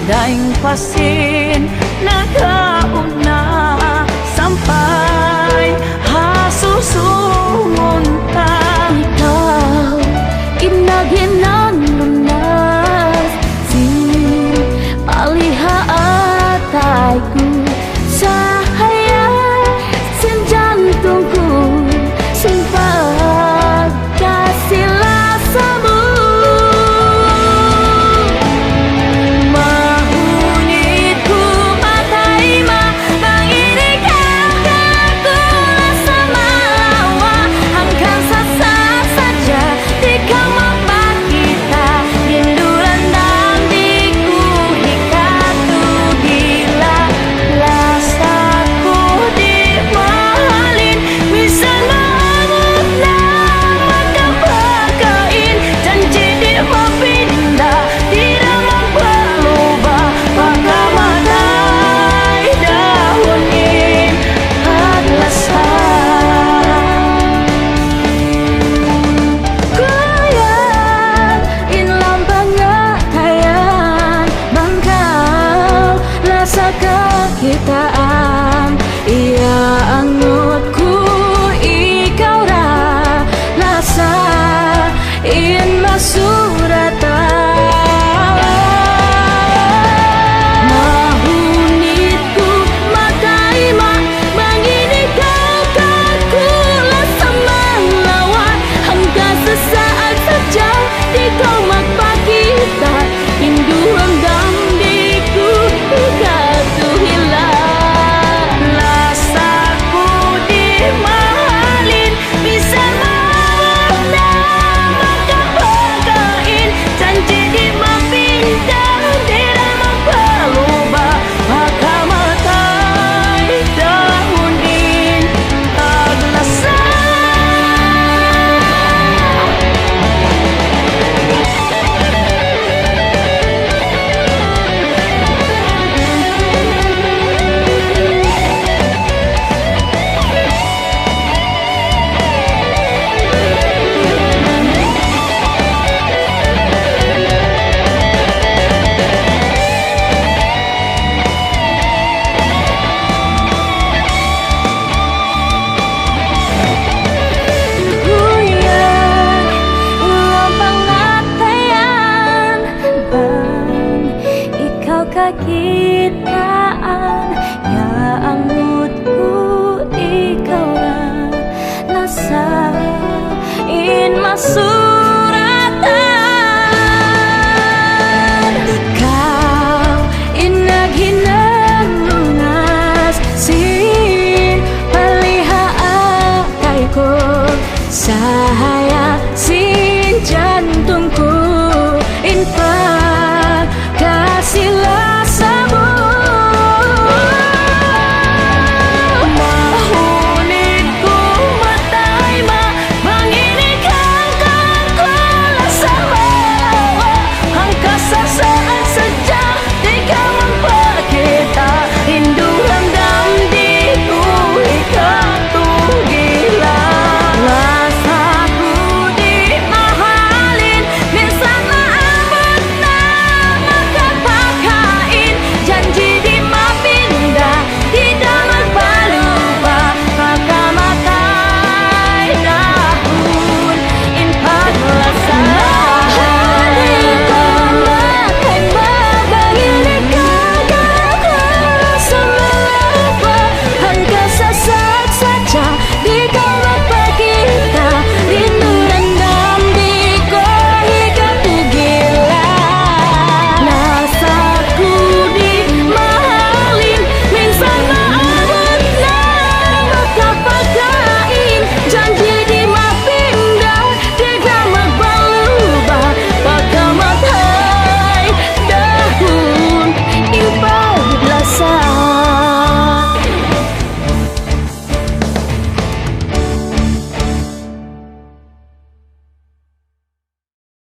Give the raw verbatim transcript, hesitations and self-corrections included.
Dayng pa sin nakauna sampay ha susungun ta. Ikaw in naghinang lunas sin palihaatay ku, sahaya sin jantung ku, sin pag- kasi-lasa mu. Mahunit ku mataima, bang in ikaw kaku' lasa malawa', hangkan sasaat sadja di' kaw magpakita', rindu-randan di' ku hikatug ila, lasa ku di' mahalin. Misan maabut na makapakain, janji' di' mapinda, di' da magbaluba, pakamatay dahun in aglasa. Kuyan in laung pangatayan, bang kaw lasa kakitaan, iyaangnud ku ikaw ra, lasa in masuratan. Mahunit ku mataima, bang in ikaw kaku' lasa malawa', hangkan sasaat sadja di' kaw magpakita', rindu-randan di' ku hikatug ila, lasa ku di' mahalin. Misan maabut na makapakain, janji' di' mapinda, di' da magbaluba, pakamatay dahun in aglasa. Kuyan in laung pangatayan, bang ikaw kakitaan, iyaangnud ku ikaw ra, lasa in masu-